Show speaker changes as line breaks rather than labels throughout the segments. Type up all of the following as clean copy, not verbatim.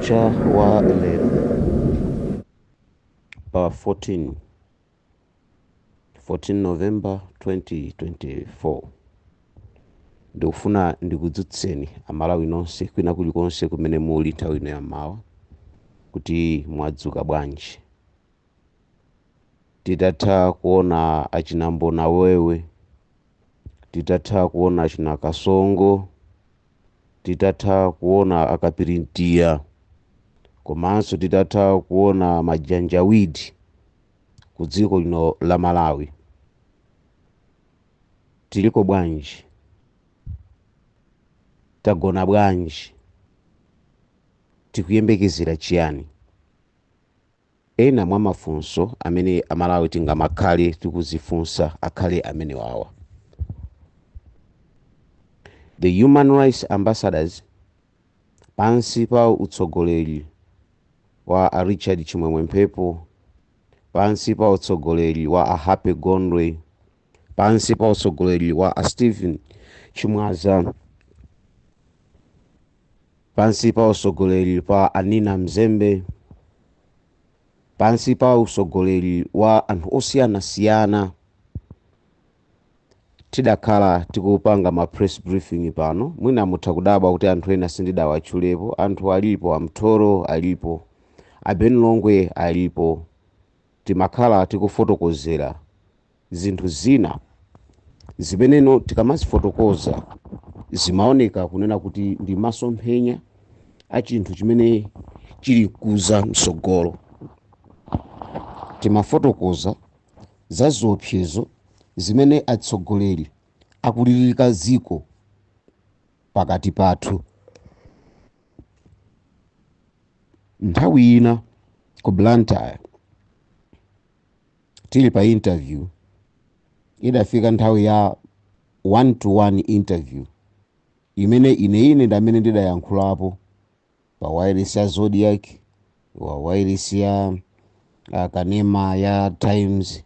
Mbandakucha wa lero pa 14 November 2024, ndikufuna ndikudzutseni Amalawi nonse kwina kulikonse kumene muli nthawi ino yammawa, kuti mwadzuka bwanji. Titatha kuona achinambona wewe, titatha kuona achina Kasongo, titatha kuona akapirintiya, komanso titatha kuona majanjawidi ku dziko lino la Malawi, tiliko bwanji? Tagona bwanji? Tikuyembekezera chiyani? Ena mwa mafunso amene Amalawi tingamakhale tikuzifunsa akhale amene wawa. The Human Rights Ambassadors, pansi pa utsogoleri wa a Richard Chimwemwe Mphepo, pansi pa utsogoleri wa a Happy Gondwe, pansi pa utsogoleri wa a Stephen Chimwaza, pansi pa utsogoleri pa Anina Mzembe, pansi pa utsogoleri wa anthu osiyanasiyana, tidakhala tikupanga ma press briefing pano. Mwina mutha kudabwa kuti anthu ena sindidawatchulepo. Anthu alipo, amthoro alipo, aben Longwe alipo. Timakhala tikufotokozera zinthu zina zimeneno tikamazifotokoza zimaoneka kunena kuti ndi masomphenya a chinthu chimene chili kuza msogolo. Timafotokoza za ziopsezo zimene atsogoleri akulilika dziko pakati pathu. Nthawi ina ku Blantyre tili pa interview, idafika nthawi ya one to one interview imene ine ndamene ndidayankhulapo pa wireless ya Zodiac, wa wireless ya kanema ya Times.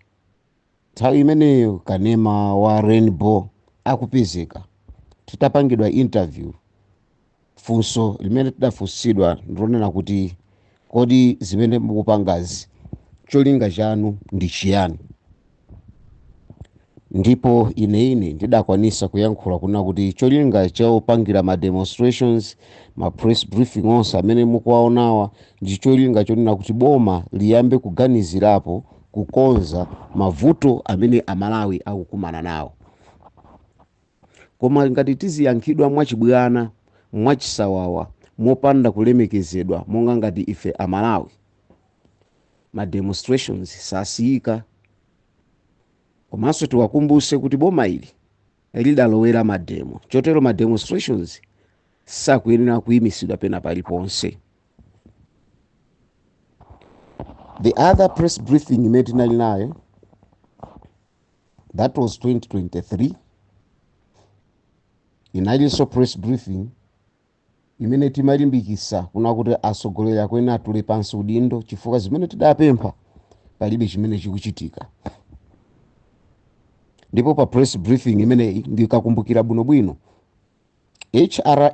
Nthawi imeneyo kanema wa Rainbow akupezeka. Titapangidwa interview, funso limene tidafunsidwa ndilonena kuti, kodi zimene mukupangazi cholinga chanu ndi chiyani? Ndipo ine ndidakwanisa kuyankhula kuna kuti cholinga chopangira ma demonstrations, ma press briefing onse amene mukuwaonawa, ndi cholinga chonena kuti boma liyambe kuganizirapo kukonza mavuto amene Amalawi akukumana nawo. Koma ngati tiziyankhidwa mwachibwana, mwachisawawa, mopanda kulemekezedwa monga ngati ife Amalawi, ma demonstrations sasiyika. Komanso tiwakumbuse kuti boma ili lidalowera mademo, chotero ma demonstrations sakuyenera kuyimisidwa pena paliponse. The other press briefing imene tinali nayo, that was 2023, inalinso press briefing imene timalimbikisa kuna kuti atsogoleri akuyenera atule pansi udindo, chifukwa zimene tidapempha palibe chimene chikuchitika. Ndipo pa press briefing imeneyi, ndikakumbukira bwinobwino, HRA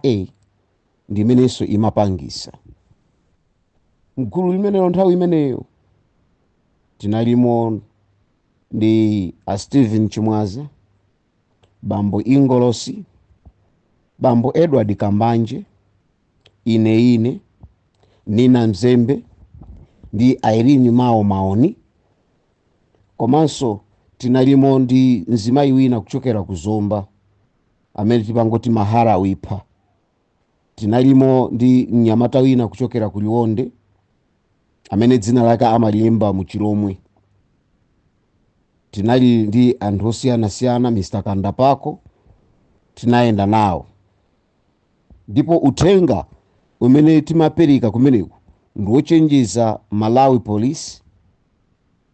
ndi imenenso imapangisa mgulu limenelo. Nthawi imeneyo tinalimo ndi a Stephen Chimwaza, bambo Ingolosi, bambo Edward Kambanje, ine Nina Mzembe ndi Irene Mao Maoni. Komanso tinalimo ndi mzimayi wina kuchokera ku Zomba amene tipangoti Mahara Wipha. Tinalimo ndi mnyamata wina kuchokera ku Liwonde amene dzina lake amalimba mu Chilomwe. Tinali ndi anthu osiyanasiyana, Mr Kandapako, tinayenda nawo. Ndipo uthenga umene timapereka kumeneku ndi wochenjeza Malawi Police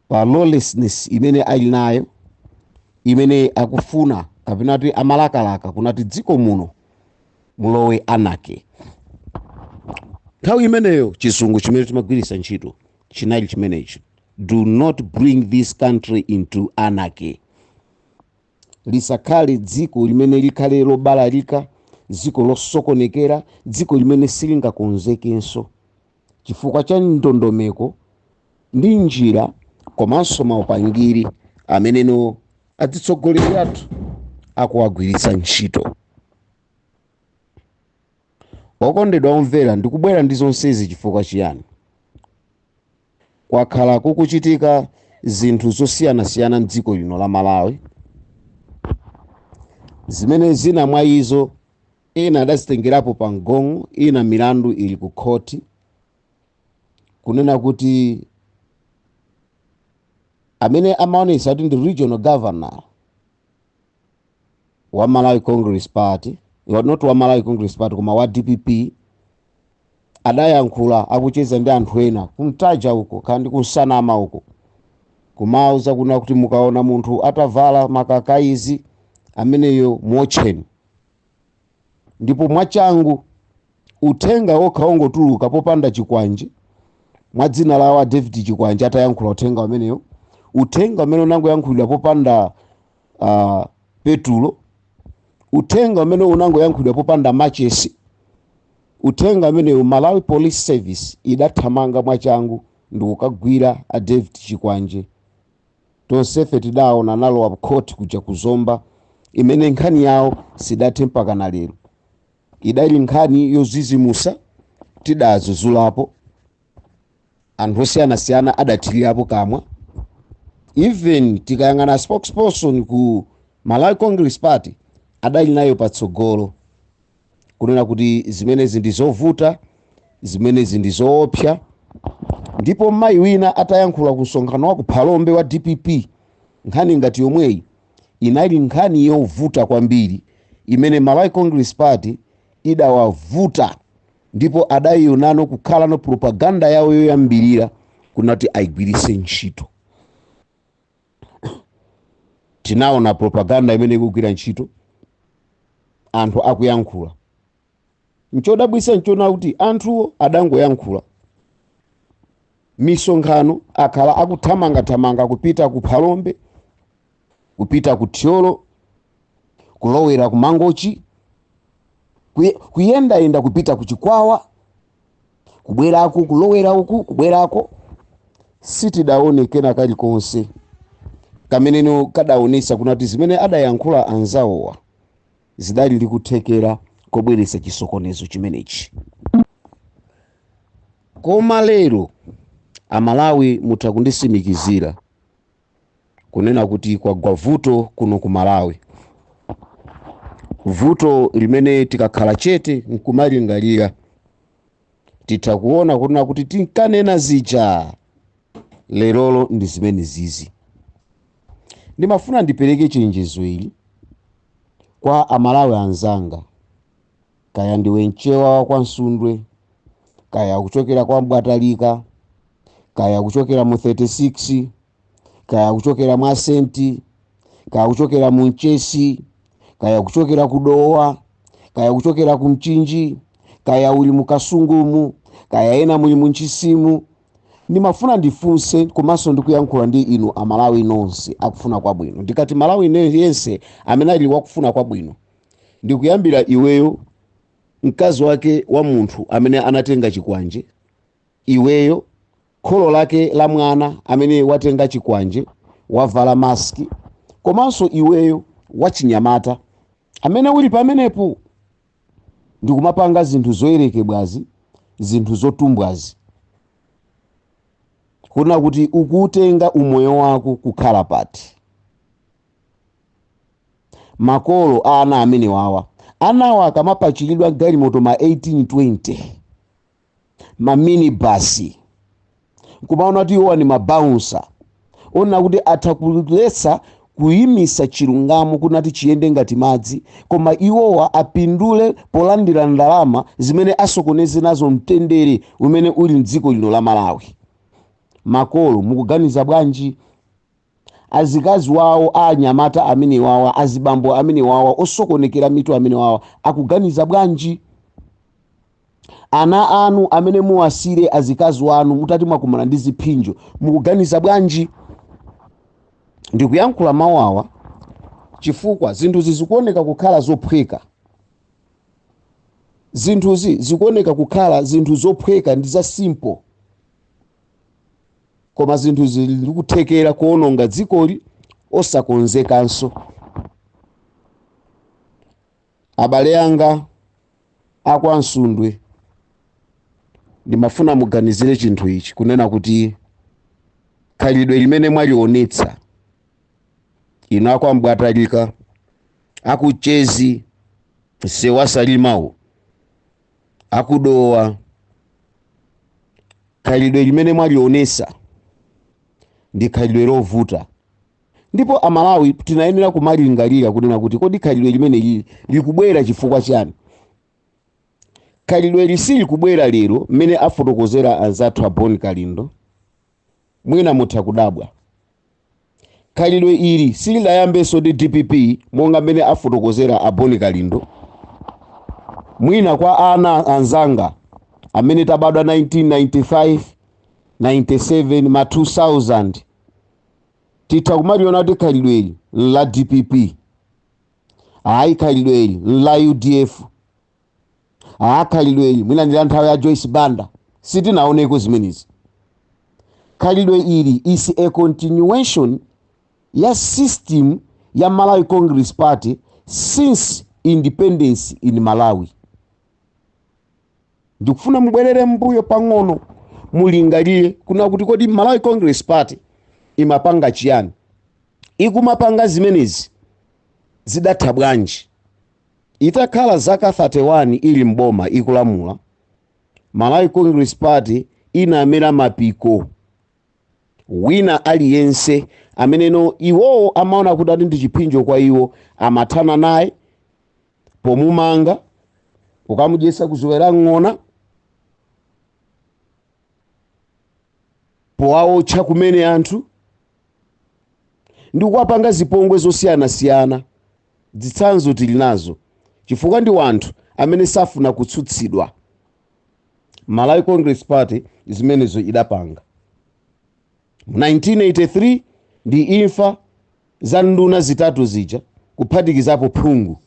pa lawlessness imene ali nayo, imene akufuna kapena kuti amalakalaka kunati dziko muno mulowe anarchy. Nthawi imeneyo chizungu chimene timagwiritsa ntchito chinali chimenechi: do not bring this country into anarchy. Lisakhale dziko limene likhale lobalalika, dziko losokonekera, dziko limene silingakonzekenso. chifukwa cha ndondomeko ndi njira komanso maupangiri ameneno atsogoleri athu akuwagwiritsa ntchito. Okondedwa omvera, ndikubwera ndi zonsezi chifukwa chiyani? Kwakhala kukuchitika zinthu zosiyanasiyana mdziko lino la Malawi, zimene zina mwa izo ena adazitengerapo pa mgongo, ina milandu ili ku khoti, kunena kuti amene amaonesa kuti ndi regional governor wa Malawi Congress Party, not wa Malawi Congress Party koma wa DPP, adayankhula akucheza ndi anthu ena kumtaja uko kandi kunsanama uko, kumauza kuna kuti mukaona munthu atavala makakaizi ameneyo muotcheni. Ndipo mwachangu uthenga wokha wongotuluka popanda chikwanje, mwa dzina la wa David Chikwanje atayankhula uthenga umeneyo, uthenga umene unangoyankhulidwa popanda petulo, uthenga umene unangoyankhulidwa popanda machesi, uthenga umeneyo Malawi Police Service idathamanga mwachangu ndikukagwira a David Chikwanje. Tonsefe tidaona analowa court kuja kuzomba, imene nkhani yawo sidathe mpaka na lero. Idali nkhani yozizimusa, tidazuzulapo, anthu osiyanasiyana adathirirapo kamwa. Even tikayang'ana spokesperson ku Malawi Congress Party adali nayo patsogolo kunena kuti zimenezi ndi zovuta, zimenezi ndi zoopsa. Ndipo mayi wina atayankhula ku msonkhano wa ku Phalombe wa DPP nkhani ngati yomweyi, inali nkhani yovuta kwambiri imene Malawi Congress Party idawavuta, ndipo adayionano kukhala no propaganda yawo yoyambirira kunati ayigwiritse ntchito. Tinaona propaganda imene ikugwira ntchito, anthu akuyankhula. Nchodabwitsa nchona kuti anthuwo adangoyankhula misonkhano, akhala akuthamangathamanga kupita ku Phalombe, kupita ku Thyolo, kulowera ku Mangochi, kuyendayenda kupita ku Chikwawa, kubwerako, kulowera uku, kubwerako. Sitidaone kena kalikonse kameneno kadaonesa kunati zimene adayankhula anzawowa zidali ndi kuthekera kobweretsa chisokonezo chimenechi. Koma lero Amalawi mutha kundisimikizira kunena kuti kwagwa vuto kuno ku Malawi, vuto limene tikakhala chete nkumalingalira titha kuona kunena kuti tinkanena zija lerolo ndi zimene zizi. Ndimafuna ndipereke chenjezo ili kwa Amalawi anzanga, kaya ndiwe mchewa wa kwa Nsundwe, kaya kuchokera kwa Mbwatalika, kaya kuchokera mu 36, kaya kuchokera mwa Senti, kaya kuchokera mu Mchesi, kaya kuchokera ku Dowa, kaya kuchokera ku Mchinji, kaya uli mu Kasungumu, kaya ena muli mu Nchisimu. Ndimafuna ndifunse komanso ndikuyankhula ndi inu Amalawi nonse akufuna kwabwino. Ndikati Malawi yense amene ali wakufuna kwabwino, ndikuyambira iweyo mkazi wake wa munthu amene anatenga chikwanje, iweyo kholo lake la mwana amene watenga chikwanje wavala maski, komanso iweyo wachinyamata amene uli pamenepo ndikumapanga zinthu zoyerekebwazi, zinthu zotumbwazi, kunena kuti ukutenga umoyo wako kukhala pati. Makolo a ana amene wawa, anawa akamapachikidwa galimoto ma 1820, ma minibasi, nkumaona kuti iwowa ni mabouncer, ona kuti atha kuletsa kuyimisa chilungamo kunati chiyende ngati madzi, koma iwowa apindule polandira ndalama zimene asokoneze nazo mtendere umene uli mdziko lino la Malawi. Makolo mukuganiza bwanji? Azikazi wawo a anyamata amene wawa, azibambo amene wawa, osokonekera mitu amene wawa, akuganiza bwanji? Ana anu amene muwasire azikazi wanu mutati mwakumana ndi ziphinjo, mukuganiza bwanji? Ndikuyankhula mawu awa chifukwa zinthu zizikuoneka kukhala zophweka. Zinthuzi zikuoneka kukhala zinthu zophweka ndi za simple, koma zinthu zili ndikuthekera kuononga dzikoli osakonzekanso. Abale anga akwa Msundwe, ndimafuna muganizire chinthu ichi, kunena kuti khalidwe limene mwalionetsa inu akwa Mbwatalika, akuchezi sewasalimawo, akudowa, khalidwe limene mwalionetsa ndi khalidwe lovuta. Ndipo Amalawi tinayenera kumalingalira kunena kuti kodi khalidwe limene lili likubwera chifukwa chani? Khalidwe lisili kubwera lero mmene afotokozera anzathu a Bon Kalindo, mwina mutha kudabwa. Khalidwe ili silidayambenso ndi DPP monga mmene afotokozera a Bon Kalindo. Mwina kwa ana anzanga amene tabadwa 1995, 97, ma 2000, titha kumaliona kuti khalidwe ili la DPP, ayi, khalidwe ili la UDF, aa, khalidwe ili mwina ndi la nthawi ya Joyce Banda. Sitinaoneko zimenezi. Khalidwe ili is a continuation ya system ya Malawi Congress Party since independence in Malawi. Ndikufuna mubwerere mbuyo pang'ono, mulingalire kuna kuti kodi Malawi Congress Party imapanga chiyani? Ikumapanga zimenezi zidatha bwanji? Itakhala zaka 31 ili mboma ikulamula, Malawi Congress Party inamera mapiko. Wina aliyense ameneno iwowo amaona kuti ali ndi chipsinjo kwa iwo, amathana naye pomumanga, ukamudyetsa kuziwera ng'ona, powawotcha kumene anthu ndi kuwapanga zipongwe zosiyanasiyana. Zitsanzo tili nazo, chifukwa ndi wanthu amene safuna kutsutsidwa. Malawi Congress Party zimenezo idapanga mu 1983 ndi imfa za nduna zitatu zija, kuphatikizapo phungu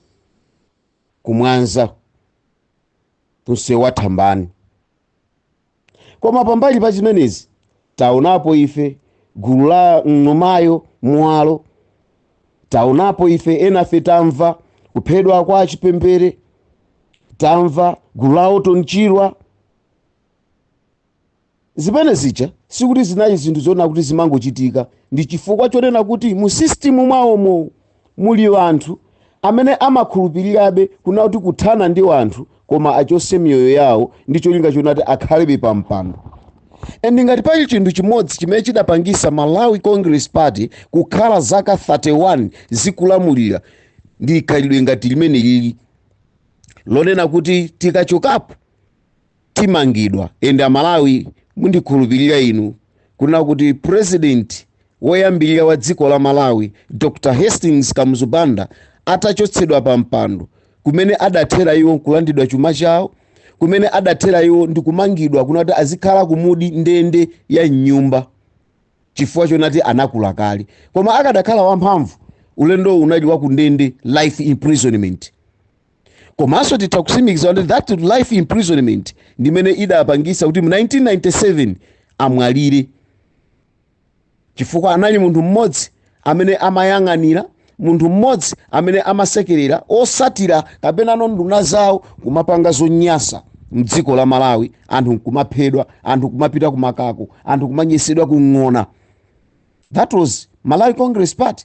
kumwanza kumsewu wa Thambani. Koma pambali pa zimenezi, taonapo ife gulu la Ng'omayo Mwalo, taonapo ife enafe, tamva kuphedwa kwa Chipembere, tamva gulu la Orton Chirwa. Zimene zija sikuti zinali zinthu zoona kuti zimangochitika. Ndi chifukwa chonena kuti mu system mwawomo muli anthu amene amakhulupirirabe kuna kuti kuthana ndi anthu koma achose miyoyo yawo ndi cholinga chonati akhalebe pa mpando. And ngati pali chinthu chimodzi chimene chidapangisa Malawi Congress Party kukhala zaka 31 zikulamulira, ndi khalidwe ngati limene lili lonena kuti tikachokapo timangidwa. And Amalawi, mundikhulupirira inu kunena kuti president woyambirira wa dziko la Malawi, Dr Hastings Kamuzu Banda, atachotsedwa pa mpando, kumene adathera iwo kulandidwa chuma chawo, kumene adathera iwo ndi kumangidwa kunati azikhala kumudi, ndende ya mnyumba, chifukwa chonati anakula kale. Koma akadakhala wamphamvu, ulendo unali wa kundende, life imprisonment. Komanso titha kutsimikiza kuti that life imprisonment ndimene idapangisa kuti mu 1997 amwalire, chifukwa anali munthu mmodzi amene amayang'anira, munthu mmodzi amene amasekerera osatira kapena nduna zawo kumapanga zonyasa mdziko la Malawi, anthu nkumaphedwa, anthu kumapita kumakako, anthu kumanyesedwa kung'ona. That was Malawi Congress Party.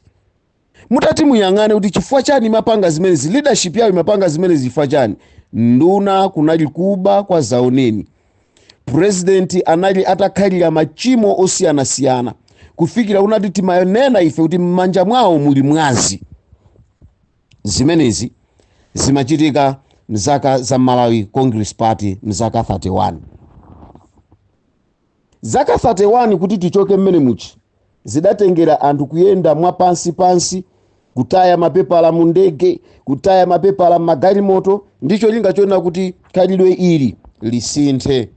Mutati muyang'ane kuti chifukwa chani imapanga zimenezi, leadership yawo imapanga zimenezi chifukwa chani? Nduna kunali kuba kwa zaoneni, president anali atakhalira machimo osiyanasiyana, kufikira kunati timanena ife kuti m'manja mwawo muli mwazi. Zimenezi zimachitika mzaka za Malawi Congress Party, mzaka 31. Zaka 31 kuti tichoke mmene muchi, zidatengera anthu kuyenda mwapansipansi, kutaya mapepala mu ndege, kutaya mapepala m'magalimoto, ndi cholinga chonena kuti khalidwe ili lisinthe.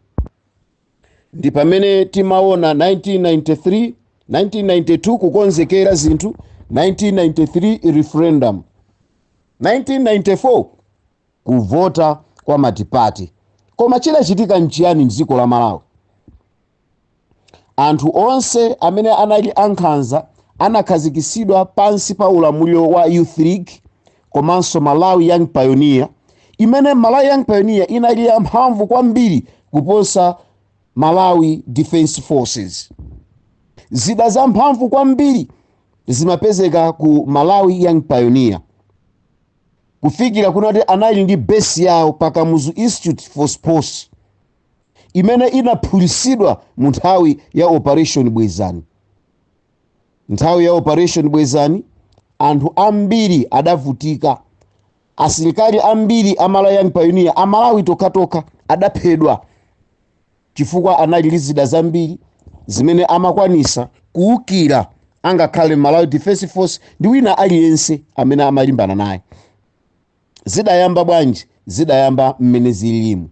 Ndi pamene timaona 1993, 1992 kukonzekera zinthu, 1993 referendum, 1994 kuvota kwa matipati. Koma chidachitika nchiyani mdziko la Malawi? Anthu onse amene anali ankhanza anakhazikisidwa pansi pa ulamuliro wa Youth League komanso Malawi Young Pioneer, imene Malawi Young Pioneer inali yamphamvu kwambiri kuposa Malawi Defense Forces. Zida zamphamvu kwambiri zimapezeka ku Malawi Young Pioneer, kufikira kunati anali ndi base yawo pa Kamuzu Institute for Sports, imene inaphulisidwa mu nthawi ya Operation Bwezani. Nthawi ya Operation Bwezani anthu ambiri adavutika, asilikali ambiri a Malawi Young Pioneer, Amalawi tokhatokha, adaphedwa chifukwa anali ndi zida zambiri zimene amakwanisa kuwukira angakhale Malawi Defense Force ndi wina aliyense amene amalimbana naye. Zidayamba bwanji? Zidayamba mmene zililimu.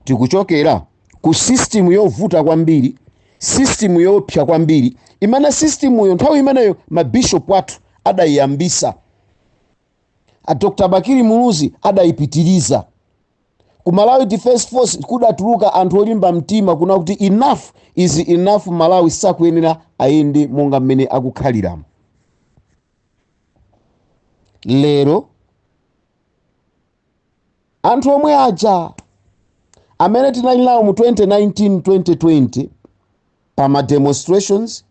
Tikuchokera ku system yovuta kwambiri, system yopsa kwambiri, imene system yo nthawi imeneyo mabishop athu adayiyambisa, a Dr Bakili Muluzi adayipitiriza. Ku Malawi Defense Force kudatuluka anthu olimba mtima kuna kuti enough is enough, Malawi sakuyenera ayende monga mmene akukhaliramo lero. Anthu omwe aja amene tinali nawo mu 2019, 2020 pa ma demonstrations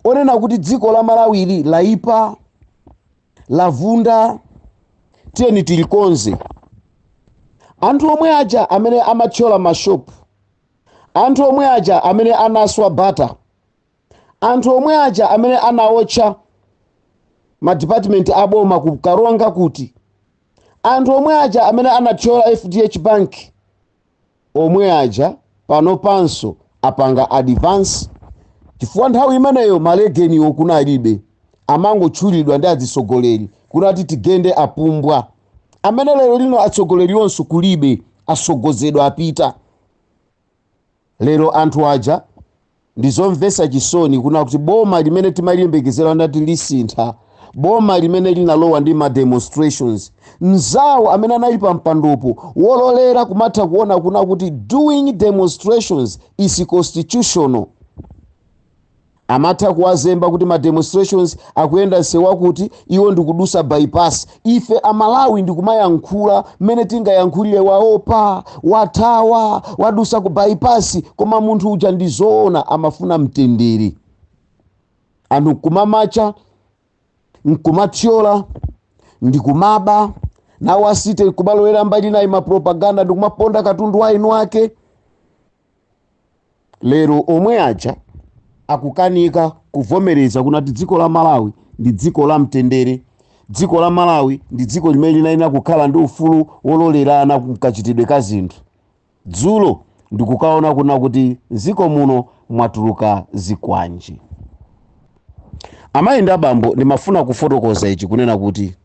onena kuti dziko la Malawili laipa, lavunda, tiyeni tilikonze, anthu omwe aja amene amathyola mashopu, anthu omwe aja amene anaswa bata, anthu omwe aja amene anaotcha madipatimenti aboma ku Karonga, kuti anthu omwe aja amene anathyola FDH Bank, omwe aja pano panso apanga advance, chifukwa nthawi imeneyo malegeniwo kunalibe, amangotchulidwa ndi atsogoleri kunati tigende apumbwa, amene lero lino atsogoleri onso kulibe, asogozedwa apita. Lero anthu aja, ndizomvetsa chisoni kuna kuti boma limene timaliyembekezera ndati lisintha, boma limene linalowa ndi ma demonstrations, mzawo amene anali pa mpandopo wololera kumatha kuona kuna kuti doing demonstrations is constitutional, amatha kuwazemba kuti ma demonstrations akuyenda msewu kuti iwo ndikudusa bypass. Ife Amalawi ndikumayankhula mmene tingayankhulire, waopa, wathawa, wadusa ku bypass, koma munthu uja ndizoona amafuna mtendere. Anthu nkumamacha, nkumathyola, ndikumaba, nawo asite kumalowera mbali nayi mapropaganda ndikumaponda katundu wa inu ake. Lero omwe aja akukanika kuvomereza kunati dziko la Malawi ndi dziko la mtendere, dziko la Malawi ndi dziko limene linayenera kukhala ndi ufulu wololerana kukachitidwe ka zinthu. Dzulo ndikukaona kuna kuti mdziko muno mwatuluka zikwanji. Amayi ndi abambo, ndimafuna kufotokoza ichi kunena kuti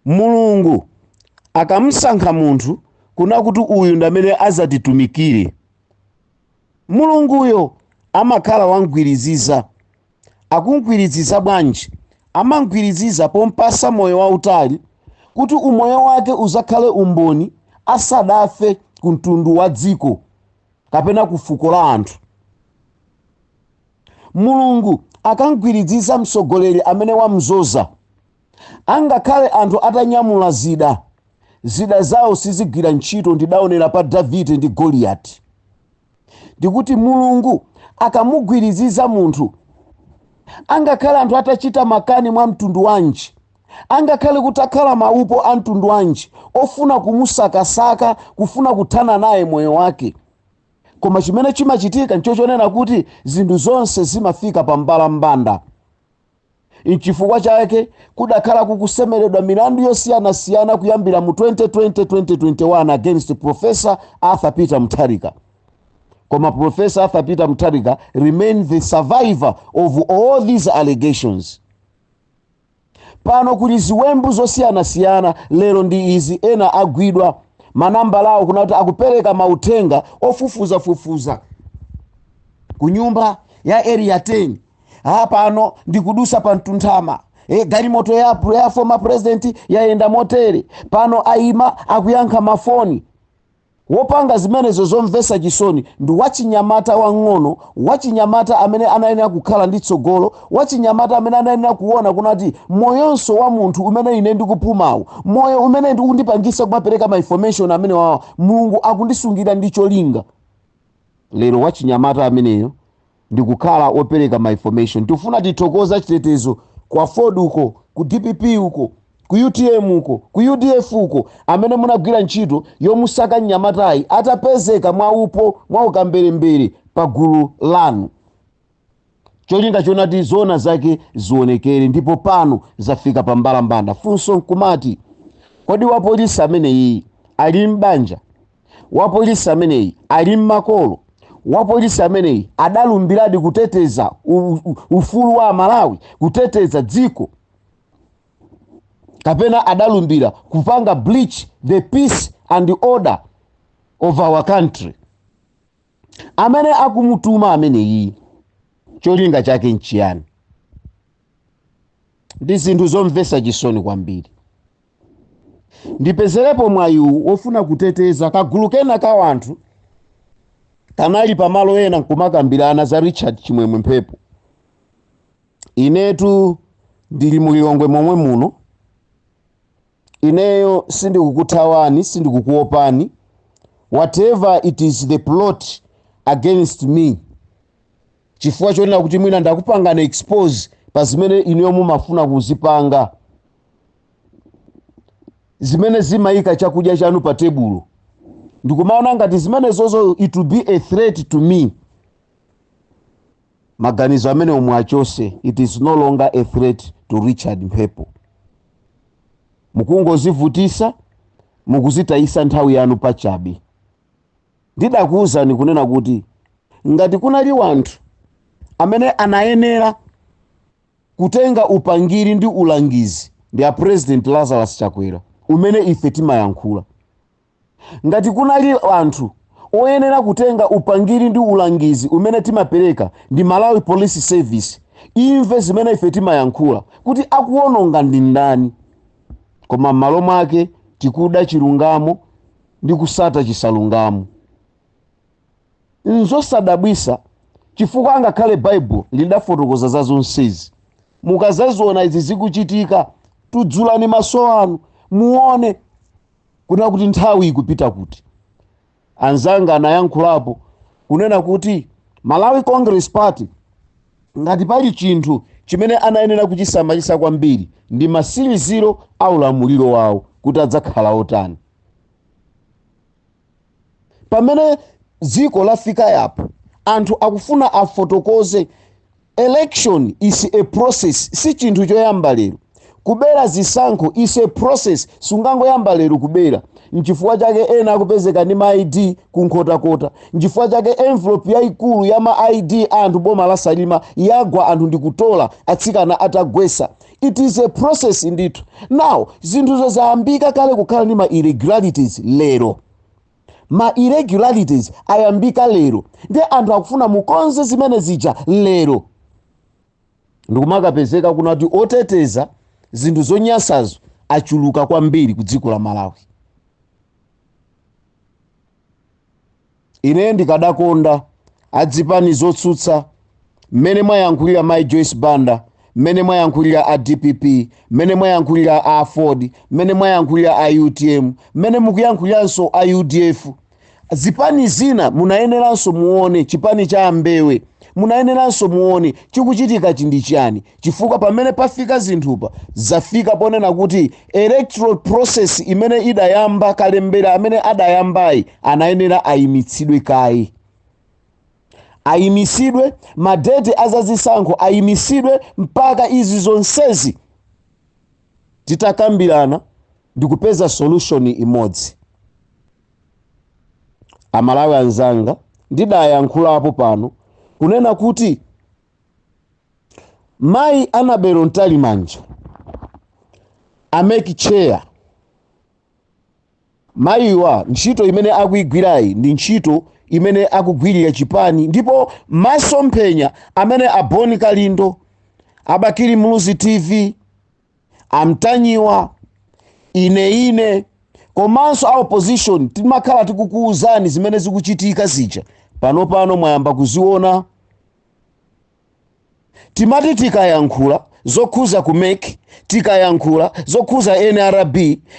Mulungu akamsankha munthu kuna kuti uyu ndi amene azatitumikire, Mulunguyo amakhala wamgwiriziza. Akumgwiriziza bwanji? Amamgwiriziza pompasa moyo wautali kuti umoyo wake uzakhale umboni asadafe ku mtundu wa dziko kapena ku fuko la anthu. Mulungu akamgwiriziza mtsogoleri amene wamzoza, angakhale anthu atanyamula zida, zida zawo sizigwira ntchito. Ndidaonera pa Davide ndi Goliyati. Ndikuti Mulungu akamugwiriziza munthu, angakhale anthu atachita makani mwa mtundu wanji, angakhale kutakhala maupo a mtundu wanji ofuna kumusakasaka, kufuna kuthana naye moyo wake, koma chimene chimachitika nchochonena kuti zinthu zonse zimafika pa mbalambanda. Nchifukwa chake kudakhala kukusemeredwa milandu yosiyanasiyana kuyambira mu 2020, 2021 against Professor Arthur Peter Mutharika, koma Professor Arthur Peter Mutharika remain the survivor of all these allegations. Pano kuli ziwembu zosiyanasiyana. Lero ndi izi, ena agwidwa manambala awo kunati akupereka mauthenga ofufuzafufuza ku nyumba ya Area 10. Ha, pano ndikudusa pa Mtunthama, Galimoto ya former president yayenda motere, pano ayima akuyankha mafoni. Wopanga zimenezo, zomvetsa chisoni, ndi wachinyamata wang'ono, wachinyamata amene anayenera kukhala ndi tsogolo, wachinyamata amene anayenera kuona kunati moyonso wa munthu umene ine ndikupumawu, moyo umene ndikundipangisa kumapereka ma information amene wawa, Mulungu akundisungira ndi cholinga. Lero wachinyamata ameneyo ndikukhala wopereka ma information. Tifuna tithokoza chitetezo ku AFORD uko, ku DPP uko, ku UTM uko, ku UDF uko, amene munagwira ntchito yomusaka mnyamatayi, atapezeka mwaupo mwaukamberembere pa gulu lanu, cholinga chonati zona zake zionekere, ndipo pano zafika pa mbalambanda. Funso nkumati, kodi wapolisi ameneyi ali m'banja? Wapolisi ameneyi ali mmakolo? Wapolisi ameneyi adalumbiradi kuteteza ufulu wa Amalawi, kuteteza dziko, kapena adalumbira kupanga breach the peace and order of our country? Amene akumutuma ameneyi, cholinga chake nchiyani? Ndi zinthu zomvetsa chisoni kwambiri. Ndipezerepo mwayiwu wofuna kuteteza kagulu kena ka wanthu kanali pamalo ena nkumakambirana za Richard Chimwemwe Mphepo. Inetu ndili mulilongwe momwe muno. Ineyo sindikukuthawani, sindikukuopani. Whatever it is, the plot against me, chifukwa chonena kuti mwina ndakupangani expose pa zimene ineyo mumafuna kuzipanga, zimene zimayika chakudya chanu pa tebulo, ndikumaona ngati zimene zozo it will be a threat to me, maganizo amene omwe achose. It is no longer a threat to Richard Mphepo. Mukungozivutisa, mukuzitayisa nthawi yanu pachabe. Ndidakuwuzani kunena kuti ngati kunali wanthu amene anayenera kutenga upangiri ndi ulangizi, ndi a President Lazarus Chakwera umene ife timayankhula. Ngati kunali anthu oyenera kutenga upangiri ndi ulangizi umene timapereka, ndi Malawi Police Service, imve zimene ife timayankhula kuti akuwononga ndi ndani. Koma m'malo mwake tikuda chilungamo ndi kusata chisalungamo. Nzosadabwisa, chifukwa angakhale Baibulo lidafotokoza za zonsezi. Mukazaziona izi zikuchitika, tudzulani maso anu muone kunena kuti nthawi ikupita kuti. Anzanga anayankhulapo kunena kuti Malawi Congress Party, ngati pali chinthu chimene anayenera kuchisamalisa kwambiri, ndi masiriziro a ulamuliro wawo, kuti adzakhala otani. Pamene dziko lafika yapo, anthu akufuna afotokoze. Election is a process, si chinthu choyamba lero. Kubera zisankho is a process, sungangoyamba lero kubera. Nchifukwa chake ena akupezeka ndi ma ID kunkhotakota. Nchifukwa chake envelope yayikulu ya ma ID anthu boma la Salima yagwa, anthu ndikutola, atsikana atagwesa. It is a process ndithu. Now zinthuzo zayambika kale kukhala ndi ma irregularities lero. Ma irregularities ayambika lero, ndi anthu akufuna mukonze zimene zija lero, ndikumakapezeka kunati oteteza zinthu zonyasazo achuluka kwambiri ku dziko la Malawi. Ine ndikadakonda adzipani zotsutsa, mmene mwayankhulira Mai Joyce Banda, mmene mwayankhulira a DPP, mmene mwayankhulira a AFORD, mmene mwayankhulira a UTM, mmene mukuyankhuliranso a UDF, zipani zina, munayeneranso muone chipani cha Ambewe, munayeneranso muone chikuchitika ndi chiyani, chifukwa pamene pafika zinthupa, zafika ponena kuti electoral process imene idayamba, kalembera amene adayambayi, anayenera ayimitsidwe kaye, ayimisidwe, madeti azazisankho ayimisidwe mpaka izi zonsezi titakambirana ndikupeza solution imodzi. Amalawi anzanga, ndidayankhulapo pano kunena kuti Mayi Annabel Mtalimanja, a MEC chair, mayiwa ntchito imene akuyigwirayi ndi ntchito imene akugwirira chipani, ndipo masomphenya amene a Bon Kalindo, a Bakili Muluzi TV Amtanyiwa, ine komanso a opposition timakhala tikukuwuzani zimene zikuchitika zija. Pano mwayamba kuziona. Timati tikayankhula zokhuza ku MEC, tikayankhula zokhuza NRB,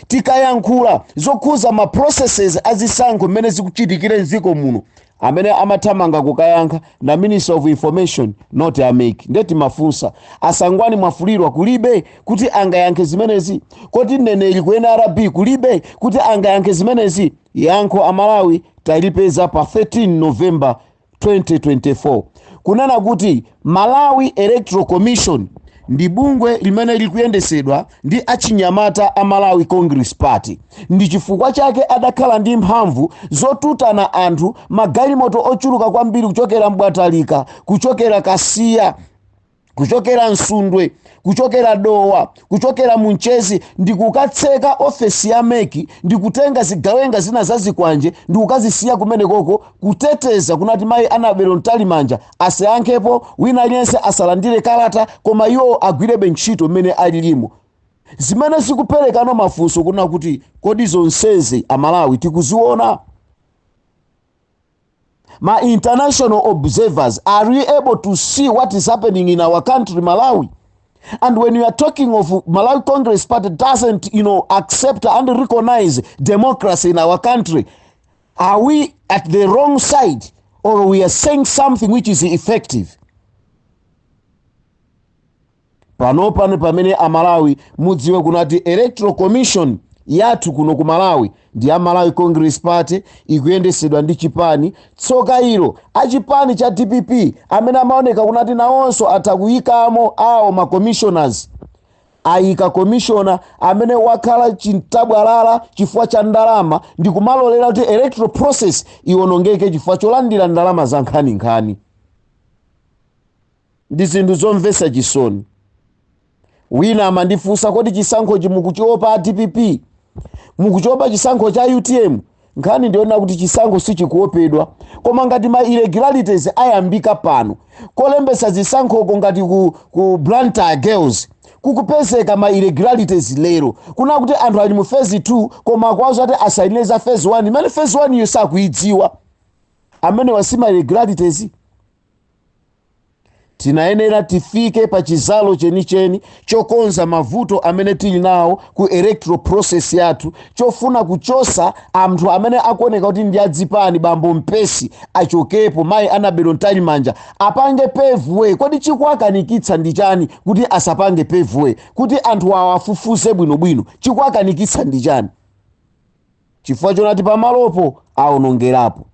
tikayankhula zokhuza ma processes azisankho mmene zikuchitikire mdziko muno, amene amathamanga kukayankha na Minister of Information, not a MEC. Nde timafunsa, asangwani Mwafulirwa kulibe kuti angayankhe zimenezi? Koti mneneri ku NRB kulibe kuti angayankhe zimenezi? Yankho Amalawi talipeza pa 13 November 2024, kunena kuti Malawi Electoral Commission ndi bungwe limene likuyendesedwa ndi achinyamata a Malawi Congress Party. Ndi chifukwa chake adakhala ndi mphamvu zotutana anthu magalimoto ochuluka kwambiri kuchokera Mbwatalika, kuchokera Kasiya, kuchokera Msundwe, kuchokera Dowa, kuchokera Munchezi, ndi kukatseka ofesi ya MEC, ndi kutenga zigawenga zina za zikwanje ndi kukazisiya kumenekoko, kuteteza kunati mayi Annabel Mtalimanja asayankhepo, wina aliyense asalandire kalata, koma iwo agwirebe ntchito mmene alilimo. Zimene zikuperekano mafunso kuna kuti kodi zonsezi Amalawi tikuziona? Ma international observers, are we able to see what is happening in our country, Malawi? And when you are talking of Malawi Congress Party doesn't accept and recognize democracy in our country, are we at the wrong side or we are saying something which is effective? Pano pamene Amalawi mudziwe kunati Electoral Commission yathu kuno ku Malawi ndi ya Malawi Congress Party, ikuyendesedwa ndi chipani. Tsoka ilo achipani cha DPP amene amaoneka kunati nawonso atha kuyikamo awo ma commissioners, ayika commissioner amene wakhala chintabwalala chifukwa cha ndalama, ndi kumalolera kuti electoral process iwonongeke chifukwa cholandira ndalama za nkhaninkhani. Ndi zinthu zomvetsa chisoni. Wina amandifunsa, kodi chisankhochi mukuchiopa a DPP? Mukuchiopa chisankho cha UTM? Nkhani ndiona kuti chisankho sichikuopedwa, koma ngati ma irregularities ayambika pano kolembesa zisankhoko, ngati ku Blantyre Girls kukupezeka ma irregularities lero, kuna kuti anthu ali mu phase 2 koma akuwaza kuti asayinire za phase 1, imene phase 1 iyo sakuidziwa. Amene wasima irregularities, tinayenera tifike pa chizalo chenicheni chokonza mavuto amene tili nawo ku electoral process yathu, chofuna kuchosa anthu amene akuoneka kuti ndi adzipani. Bambo Mpesi achokepo, mayi Annabel Mtalimanja apange pave way. Kodi chikuwakanikitsa ndi chani kuti asapange pave way kuti anthu awa afufuze bwinobwino? Chikuwakanikitsa ndi chani? Chifukwa chonati pamalopo aonongerapo.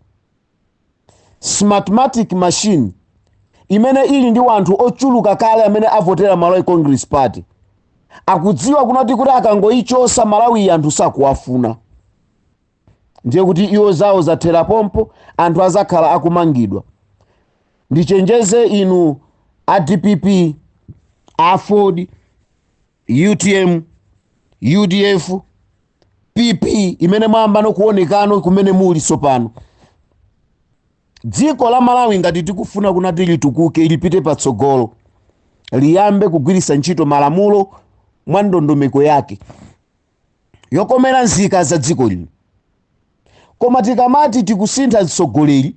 Smartmatic machine imene ili ndi wanthu ochuluka kale amene avotera Malawi Congress Party, akudziwa kunati kuti akangoyichosa Malawi anthu sakuwafuna, ndiye kuti iwo zawo zathera pompo, anthu azakhala akumangidwa. Ndichenjeze inu a DPP, AFORD, UTM, UDF, PP imene mwayamba nokuonekano kumene muli tsopano. Dziko la Malawi ngati tikufuna kunati litukuke, lipite patsogolo, liyambe kugwiritsa ntchito malamulo mwa ndondomeko yake yokomera nzika za dziko lino. Koma tikamati tikusintha atsogoleri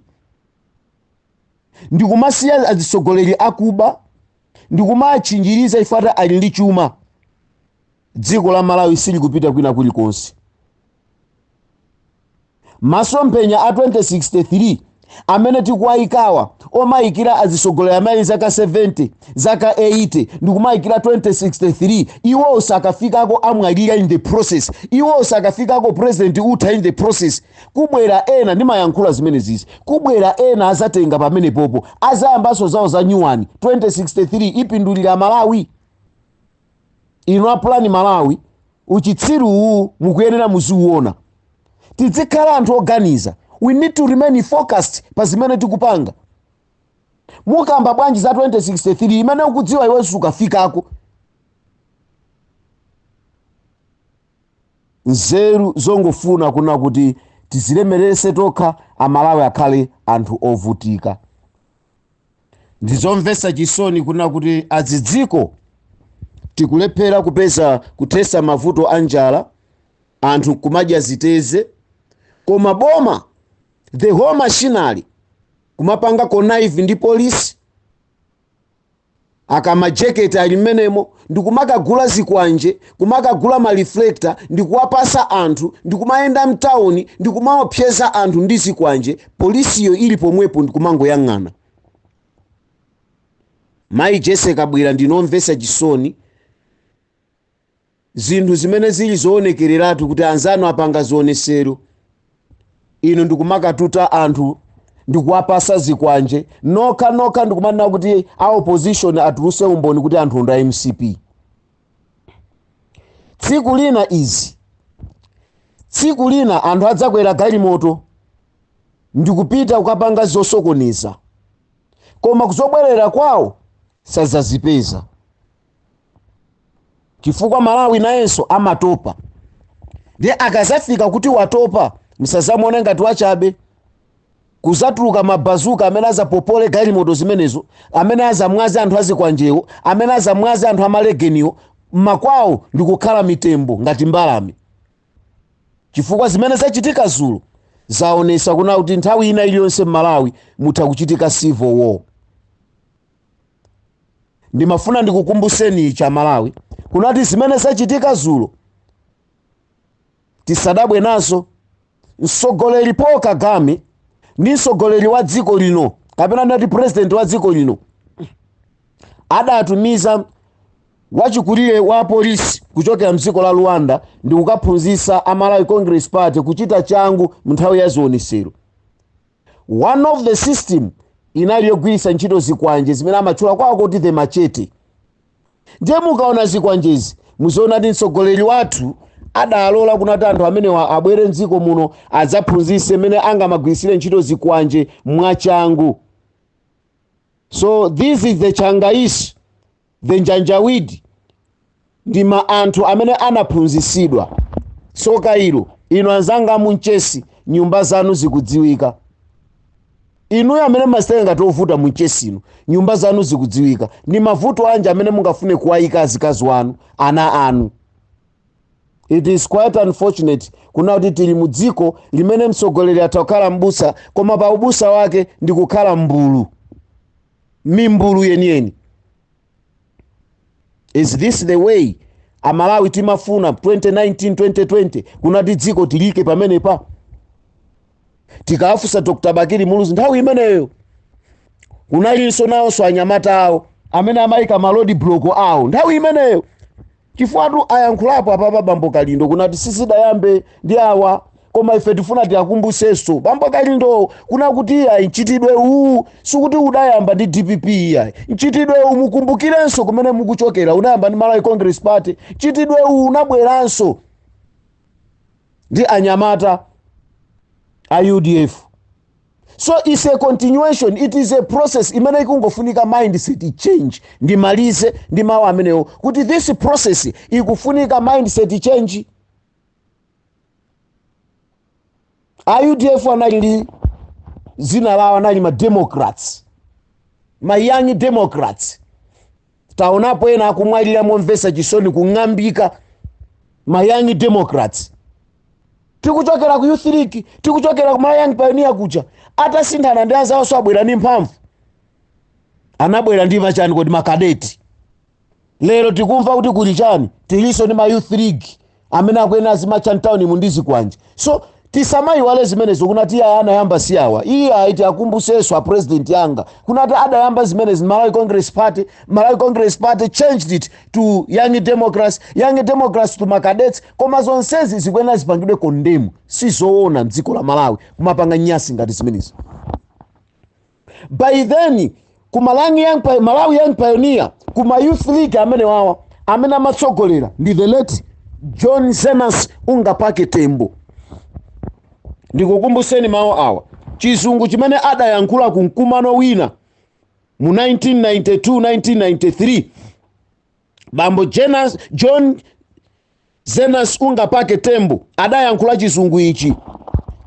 ndikumasiya atsogoleri akuba ndikumatchinjiriza ifata ali ndi chuma, dziko la Malawi silikupita kwina kulikonse. Masomphenya a 2063 amene tikuwayikawa, omayikira azitsogoleri amene zaka 70, zaka 80, ndikumayikira 2063, iwo sakafikako, amwalira in the process. Iwo sakafikako, president utha in the process. Kubwera ena, ndimayankhula zimene zizi, kubwera ena azatenga pamene popo, azayambanso zawo za nyuwani. 2063 ipindulira Malawi? Inu a Plan Malawi, uchitsiru uwu mukuyenera muziuona. Tizikhala anthu oganiza. We need to remain focused pa zimene tikupanga. Mukamba bwanji za 2063 imene ukudziwa iwenso ukafikako? Nzeru zongofuna kuna kuti tizilemerese tokha, Amalawi akhale anthu ovutika. Ndizomvetsa chisoni kuna kuti azidziko Tikulephera kupeza kuthesa mavuto a njala, anthu kumadya ziteze, koma boma, the whole machinery, kumapanga connive ndi polisi, akamajeketi ali mmenemo, ndikumakagula zikwanje, kumakagula ma reflector, ndikuwapasa anthu, ndikumayenda mtawuni, ndikumaopseza anthu ndi zikwanje, polisiyo ili pomwepo ndikumangoyang'ana. Mayi Jessie Kabwila, ndinomvesa chisoni zinthu zimene zili zoonekereratu kuti anzanu apanga zionesero, inu ndikumakatuta anthu, ndikuwapasa zikwanje nokha nokha, ndikumanena kuti a opposition atuluse umboni kuti anthu ndi a MCP. Tsiku lina izi, tsiku lina anthu adzakwera galimoto ndikupita kukapanga zosokoneza, koma kuzobwerera kwawo sazazipeza, chifukwa Malawi nayenso amatopa. Ndiye akazafika kuti watopa, musazamuone ngati wachabe. Kuzatuluka mabazuka amene azapopole galimoto zimenezo, amene azamwaze anthu azikwanjewo, amene azamwaze anthu amalegeniwo mmakwawo, ndikukhala mitembo ngati mbalame, chifukwa zimene zachitika zulo zaonesa kuna kuti nthawi ina iliyonse m'Malawi mutha kuchitika civil war. Ndimafuna ndikukumbuseni cha Malawi kunati zimene zachitika zulo tisadabwe nazo. Mtsogoleri Paul Kagame ndi mtsogoleri wa dziko lino, kapena ndati president wa dziko lino, adatumiza wachikulire wa polisi kuchokera mdziko la Rwanda ndi kukaphunzitsa a Malawi Congress Party kuchita changu mu nthawi ya zionesero. One of the system inali yogwiritsa ntchito zikwanje zimene amatchula kwawo kuti the machete. Ndiye mukaona zikwanjezi, muziona kuti mtsogoleri wathu adalola kunati anthu amenewa abwere mdziko muno adzaphunzitse mmene angamagwiritsire ntchito zikwanje mwachangu. So this is the Changais, the Janjaweed, ndi ma anthu amene anaphunzitsidwa. Tsoka ilo, inu anzanga munchesi, nyumba zanu zikudziwika. Inuyo amene masitenga ngati ovuta munchesino, nyumba zanu zikudziwika. Ndi mavuto anji amene mungafune kuwayika azikazi wanu, ana anu? It is quite unfortunate kuna kuti tili mu dziko limene mtsogoleri atha kukhala mbusa, koma pa ubusa wake ndi kukhala mbulu, mimbulu yeniyeni. Is this the way Amalawi timafuna 2019, 2020 kunati dziko tilike pamenepa? Tikawafunsa Dr Bakili Muluzi, nthawi imeneyo kunalinso nawonso anyamata awo amene amayika ma road block awo nthawi imeneyo, chifukwa ayankhulapo apapa bambo Kalindo kunati sizidayambe ndi awa, koma ife tifuna tiakumbusenso bambo Kalindo kuna kuti iyayi, mchitidwe uwu sikuti udayamba ndi DPP, iyayi. Mchitidwe uwu, mukumbukirenso kumene mukuchokera, unayamba ndi Malawi Congress Party. Mchitidwe uwu unabweranso ndi anyamata a UDF. So it's a continuation, it is a process imene ikungofunika mindset change. Ndimalize ndi mawu amenewo kuti this process ikufunika mindset change. A UDF anali ndi zina lawo, anali ma Democrats, ma Young Democrats. Taonapo ena akumwalira momvesa chisoni, kung'ambika, ma Young Democrats. Tikuchokera ku Youth League, tikuchokera ku ma Young Pioneer kuja, atasinthana ndi anzawo, abwera ndi mphamvu, anabwera ndi machani kodi, makadeti. Lero tikumva kuti kuli chani, tilinso ndi ma Youth League amene akuyena azimacha mtawuni mu ndi zikwanje. So tisamayiwale zimenezo kunati iye anayamba si awa. Iye aiti akumbusenso a president yanga kunati adayamba zimenezi Malawi Congress Party. Malawi Congress Party changed it to Young Democrats, Young Democrats to macadets, koma zonsezi zikuyenera zipangidwe condemn. Sizoona mdziko la Malawi kumapanga nyasi ngati zimenezi. By then ku Malawi Young Pioneer, kuma Youth League amene wawa, amene amatsogolera ndi the late John Zenas Ungapake Tembo. Ndikukumbuseni mawu awa, chizungu chimene adayankhula ku mkumano wina mu 1992, 1993, bambo John Zenas Ungapake Tembo adayankhula chizungu ichi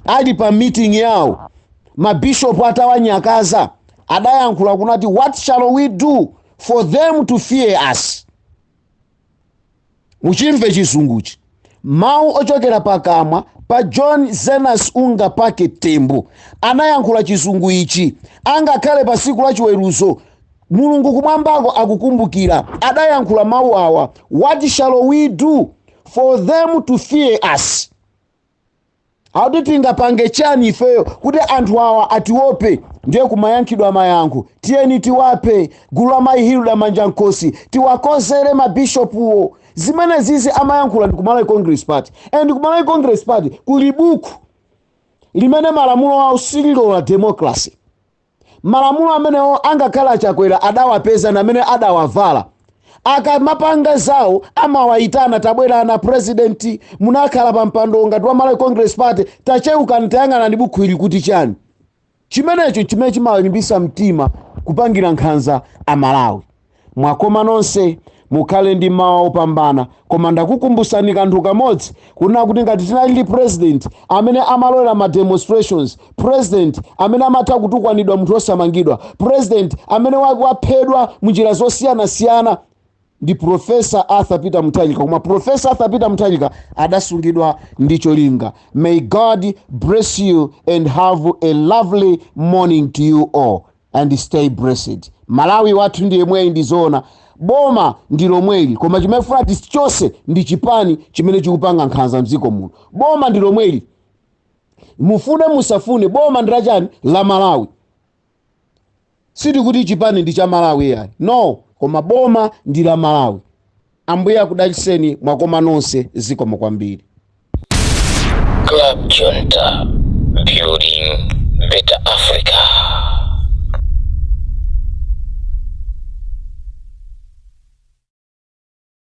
ali pa meeting yawo, mabishopu atawanyakaza. Adayankhula kunati, "What shall we do for them to fear us?" Muchimve chizunguchi, mawu ochokera pakamwa pa John Zenas Unga Pake Tembo. Anayankhula chizungu ichi, angakhale pa siku la chiweruzo Mulungu kumwambako akukumbukira. Adayankhula mawu awa: "What shall we do for them to fear us?" Akuti tingapange chani ifeyo kuti anthu awa atiope? Ndiye kumayankhidwa mayankho: tiyeni tiwaphe gulu la Mayi Hilda Manjankosi, tiwakozere mabishopuwo. Zimene zizi amayankhula ndi ku Malawi Congress Party, and ku Malawi Congress Party kuli buku limene malamulo awo sililola democracy. Malamulo amenewo angakhala Achakwera adawapeza na amene adawavala. Akamapanga zawo amawayitana: "Tabwera na president, munakhala pa mpando ngati wa Malawi Congress Party, tacheukani, tayang'ana ndi bukhu ili kuti chani." Chimenecho chimene chimalimbisa mtima kupangira nkhanza Amalawi. Mwakoma nonse, mukhale ndi mawa opambana. Koma ndakukumbusani kanthu kamodzi, kunena kuti ngati tinali ndi president amene amalolera ma demonstrations, president amene amatha kutukwanidwa munthu osamangidwa, president amene waphedwa munjira zosiyanasiyana ndi Professor Arthur Peter Mutharika. Koma Professor Arthur Peter Mutharika adasungidwa ndi cholinga. May God bless you and have a lovely morning to you all and stay blessed. Malawi wathu ndi yemweyi, ndi zoona, boma ndi lomweli, koma chimene funa tichose ndi chipani chimene chikupanga nkhanza mdziko muno. Boma ndi lomweli, mufune musafune, boma ndi lachani? La Malawi. Sitikuti chipani ndi cha Malawi yayi, no, koma boma ndi la Malawi. Ambuye akudalitseni. Mwakoma nonse, zikomo kwambiri.
Club Junta, building better Africa.